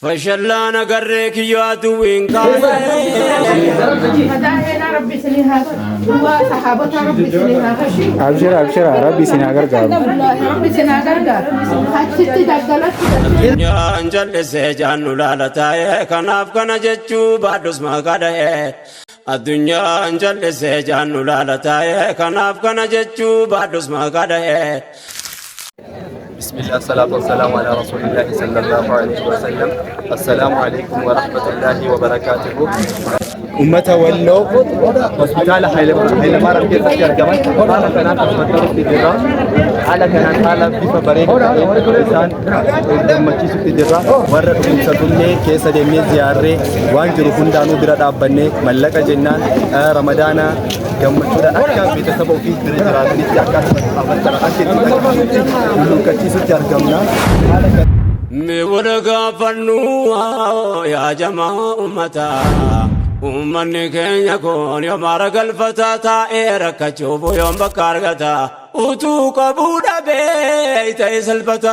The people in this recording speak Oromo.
Fashallaan agarree kiyyoo aduwwiin kaasee. Madaa'eena rabbi isinii haa godhu. Duwwaa sahaabotaa rabbi isinii haa godhu. Abshira abshira rabbi isin haa gargaaru. Rabbi isin haa gargaaru. Achitti daggalatti Addunyaan jallisee jaannu laala taa'ee kanaaf kana jechuu baadhus maqaa dha'ee. Addunyaan jallisee jaannu laala taa'ee kanaaf kana jechuu baadhus maqaa dha'ee. Bismillah, salatu wassalamu ala rasulillahi sallallahu alaihi wasallam. Assalaamu alaikum wa rahmatullahi wa barakatuhu. Ummata Walloo hospitaala Hayilamaariyaam keessatti argaman haala kanaan asmattarutti jirra. Haala kanaan haala bifa bareedaa ta'een isaan gammachiisutti jirra. Warra dhukkubsatullee keessa deemnee ziyaarree waan jiru hundaanuu bira dhaabbannee mallaqa jennaan ramadaana gammachuudhaan akka beetasaba ofii bira jiraatanitti akka akka itti dhaga'amutti lulluuqqachiisutti argamna. Mi wal gaafannu yaa jamaa ummataa. Uummanni keenya kun yoom haara galfataa taa'ee rakkachuuf yoom bakka argata. Utuu qabuu dhabee ta'e salphata.